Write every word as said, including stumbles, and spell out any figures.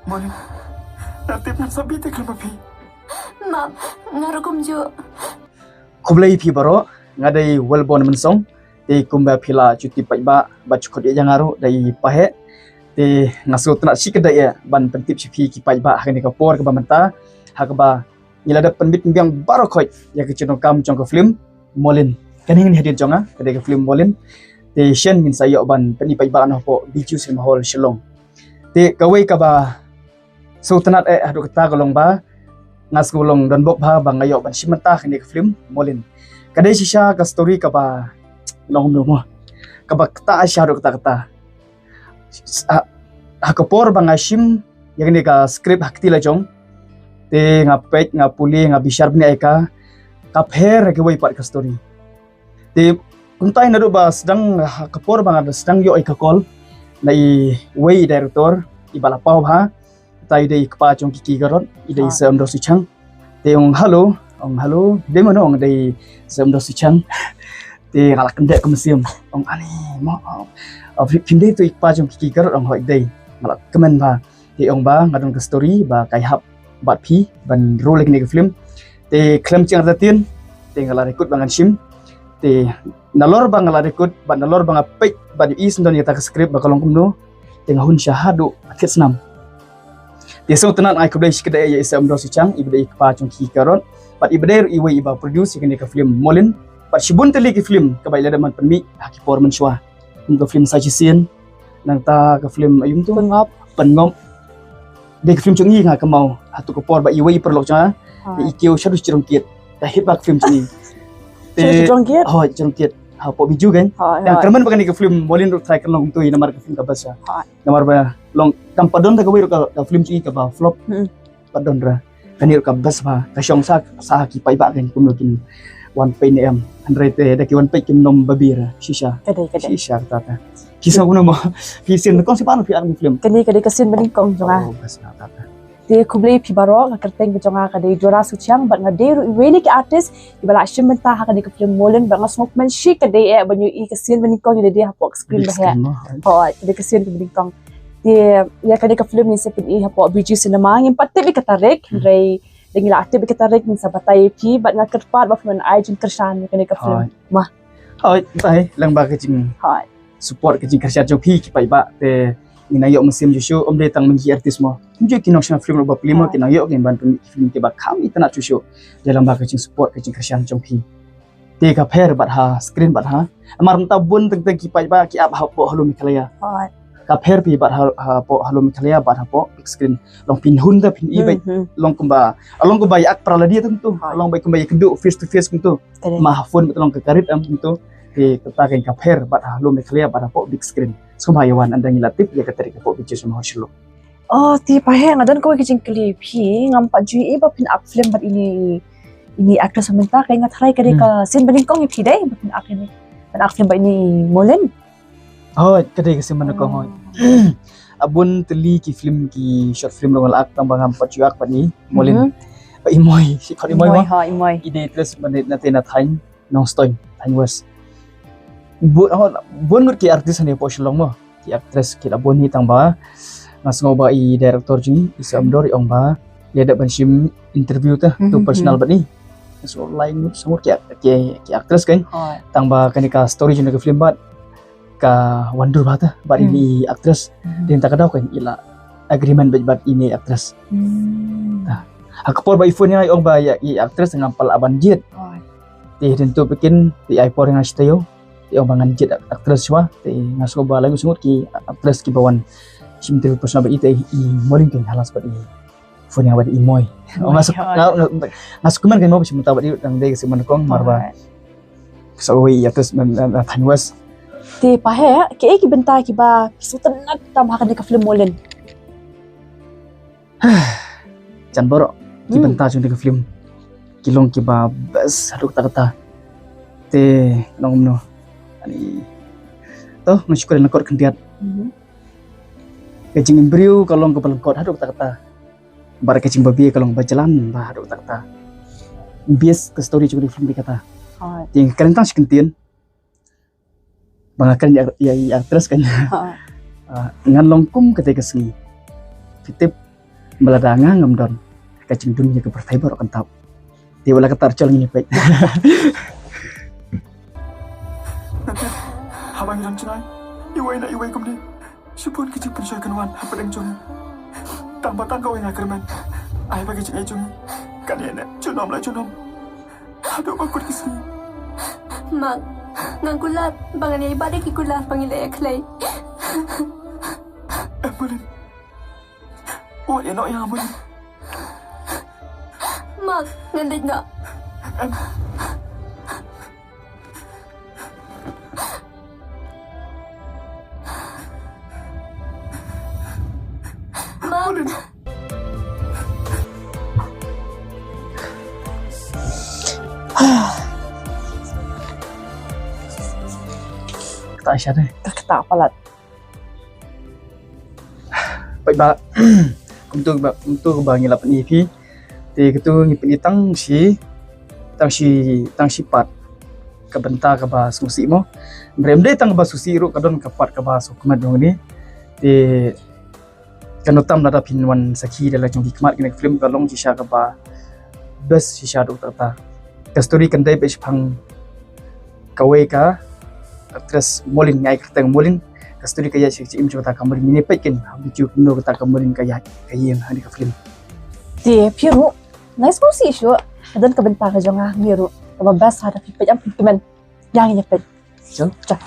Molin, nga tip ngam sa bieit ïa ka khlem bad phi. Map, nga ruh kumjuh. Khublei phi baroh, nga dei Welborn Mynsong. Te kumba phi la ju tip paidbah, ba ju khot ïa nga ruh da i Paheh. Te nga sngewtynnat shikatdei ïa ban pyntip sha phi ki paidbah ha kane ka por kaba mynta, ha kaba ngi la dep pynbit pynbiang baroh khoit ïa ka jingdonkam jong ka film Molin. Kane ngin hadien jong nga, ka dei ka film Molin. Te shen ngin sa ïoh ban pyni paidbah na hapoh Bijou Cinema Hall Shillong. Te kawei kaba sngewtynnat eh haduh katta ka long ba nga sngew long donbok bha ba nga ïoh ban shim bynta kane ka film Molin. Ka dei shisha ka story kaba long kumno mo, kaba kata shisha haduh katta katta. Ha, ha ka por ba nga shim ïa kane ka script ha kti la jong, te nga peit, nga pule, nga bishar bniah ïa ka, ka pher ïa kiwei pat ka story. Te kumta naduh ba sdang, ha ka por ba nga sdang ïoh ïa ka call na iwei i director iba la paw bha, ta i dei i kpa jong ki ki karot, i dei i Sir Amdor Suchang. Te ong hello, ong hello, dei mano, ong dei Sir Amdor Suchang. Te nga la kyndit ka mynsiem, ong ani mo, ong, ong, phi dei tu i kpa jong ki ki karot, ong hooid dei. Nga la kmen bha. Te ong ba nga don ka story ba ka ïahap bad phi ban role ïa kane ka film. Te khlem jing artatien, te nga la record ba ngan shim. Te nalor ba nga la record bad nalor ba nga peit bad ïohi syndon ïa kata ka script ba ka long kumno, te nga hun sha haduh ka thied snam. Te sngewtynnat nga ai khublei shikatdei ïa i Sir Amdor Suchang, iba dei i kpa jong ki ki karot, bad iba dei ruh iwei iba produce ïa kane ka film Molin, bad shibun tylli ki film kaba i la dep ban pynmih ha ki por mynshuwa. Kum ka film Sa Shisien, nangta ka film aïu tu? Pynngop. Pynngop. Dei ka film jong i nga kynmaw, hato ka por ba iwei i paralok jong nga, ha, i kiew shaduh jrong kiet. Ka hit bha ka film jong i. Te shaduh jrong kiet? Hooid, jrong kiet. Hapoh Bijou kan. Hooid, hooid. Nga kyrmen ba kane ka film Molin ruh trai kan long kumto i namar ka film ka best. Hooid. Namar ba long kam pat don da kawei ruh ka, ka film jong i kaba flop. Hmm. Pat don ra. Kane ruh ka best bha, ka shong sa, sa ki paidbah kan kumno kin wan peit ne em. Hynrei te da ki wan peit kim nym babe ra, shisha. Ka dei, ka dei. Shisha kata ka. Ki sngewbha mo. Phi sien nyngkong shi ba phi act film? Kane ka dei ka sien banyngkong jong nga. Oh, best kata ka. Te khublei phi baroh, ka kyrteng ka jong nga ka dei Dora Suchiang bad nga dei ruh iwei na ki artist iba la shim bynta ha kane ka film Molin bad nga sngewkmen shikatdei eh ban ïohi ka sien banyngkong ïa lade hapoh ka screen ba heh. Big screen mo. Hooid, ka dei ka sien banyngkong. Te ïa kane ka film ngin sa pyni hapoh Bijou Cinema, ngim pat tip ïa ka tarik, hmm, hynrei da ngi la tip ïa ka tarik ngin sa batai ïa phi bad nga kyrpad ba phin ai jingkyrshan ïa kane ka film. Hooid. Mo. Hooid, bye, lang ba ka jing, hooid, support ka jingkyrshan jong phi ki paidbah te ngin nang ïoh mynsiem shuh shuh, ym dei tang ma ki artist mo. Kumjuh ki nongshna film ruh ba plie mo, hooid, ki nang ïoh ki ban pynmih ki film kiba kham itynnat shuh shuh. Te lang ba ka jingsupport ka jingkyrshan jong phi. Te ka pher bad ha screen bad ha. Namar mynta bun teng teng ki paidbah ki ap hapoh Hello Meghalaya. Hooid. Ka pher phi bad ha, hapoh Hello Meghalaya bad hapoh big screen. Long phin hun te phin i beit. Hmm, hmm. Long kumba, long kumba ïa act para lade te kumto. Hooid. Long beit kumba ïakynduh face to face kumto. Ka dei. Ma ha phone beit long ka ka rit em kumto. Te kata kan ka pher bad ha Hello Meghalaya bad hapoh big screen. Sngewbha ïa wan ynda ngi la tip ïa ka tarik hapoh Bijou Cinema Hall Shillong. Oh, te Paheh, nga don kawei ka jingkylli ïa phi, ngam pat ju ïohi ba phin act film bad ine, ine actress mynta, ka nga tharai ka dei ka sien banyngkong ïa phi dei ba phin act ine, phin act film bad ine i Molin. Hooid, ka dei ka sien banyngkong, hooid. A bun tylli ki film, ki short film ruh nga la act tang ba ngam pat ju act bad ine i Molin. Mhm. Ba i Moi, shi khot i Moi mo. Hooid, i Moi. I dei actress mynta na te na thaiñ Nongstoiñ, thaiñ West. Bun, oh, bun ngut ki artist hangne hapoh Shillong mo. Ki actress ki la bun hi tang ba nga sngew ba i director jong ngi, i Sir Amdor, i ong ba i la dep ban shim interview te, to personal bad i. So lai ngut, sngew ngut ki, ki, ki actress kan. Hooid. Tang ba kane ka story jong ka film bad ka wan dur bha te bad ine i actress. Mhm. Te mynta ka daw kan i la agreement bad, bad ine i actress. Hmm. Ha ka por ba i phone ïa nga i ong ba ïa i actress ngam pat lah ban jied. Hooid. Te hadien to phi kin, te i ai por ïa nga shi taïew. Te i ong ba ngan jied actress shuwa. Te nga sngew ba lai ngut, sngew ngut ki actress kiba wan shim interview personal bad i, te i Molin kan ha la shu bad i phone ïa nga bad i Moi. Ong nga shu, nga, nga, nga shu kmen kan mo ba shim bynta bad i tang dei ka sien banyngkong namar ba sa wei ïa actress na, na, na thaiñ West. Te Paheh, kiei ki bynta kiba phi sngewtynnat tam ha kane ka film Molin? Jan baroh ki bynta jong kane ka film ki long kiba best haduh katta katta. Te long kumno? Ani to nga shu kren lyngkot khyndiat. Mhm. Ka jingim briew ka long kaba lyngkot haduh katta katta. Bad ka jingbabe ka long ba jlan bha haduh katta katta. Best ka story jong kane ka film dei kata. Hooid. Te nga kren tang shi kyntien. Ba nga kren ïa, ïa, ïa actress kan. Ha. Ah, ngan long kum kata ka sngi. Phi tip Ba lada nga ngam don, ka jingdum ïa ka pyrthei baroh kan tap. Te wat la katta ruh, ngin ïa peit. Haba ngi don jngai iwei na iwei kumne, shibun ki jingpynshoi kan wan hapdeng jong ngi. Tang ba tang kawei nga kyrmen, ai ba ka jingïeit jong ngi kan ïaineh junom la junom haduh ba kut ka sngi. Mak, ngan kular ba ngan ïai bat ïa ki kular ba ngi la ïakhlei. Em, Malin. Wat ïeh noh ïa nga, Malin. Mak, ngan leit noh. Em. Mak. Malin. Kata sha dei. Kata palat. Peit ba, kumtu ba, kumtu ba ngi la pyni ïa phi. Te katu ngi pyni tang shi, tang shi, tang shi pat ka bynta kaba sngewsih mo. Hynrei ym dei tang kaba sngewsih ruh, ka don ka pat kaba sngewkhmat jong ngi. Te kano tam lada phin wan sakhi da la jong ki khmat, kane ka film ka long shisha kaba best shisha haduh katta. Ka story kan dei beit shaphang kawei ka actress Molin, ngi ai kyrteng Molin. Ka story ka ïaid shaphang jong kata ka Molin, ngin ïa peit keiñ ha video kumno kata ka Molin ka ïaid, ka ïeng ha kane ka film. Te phi ruh, nai sngewsih shuh, ka don ka bynta ka jong nga, ngi ruh kaba best, lada phi peit, ym phi kmen. Ïa ngin ïa peit. Jom. Jom.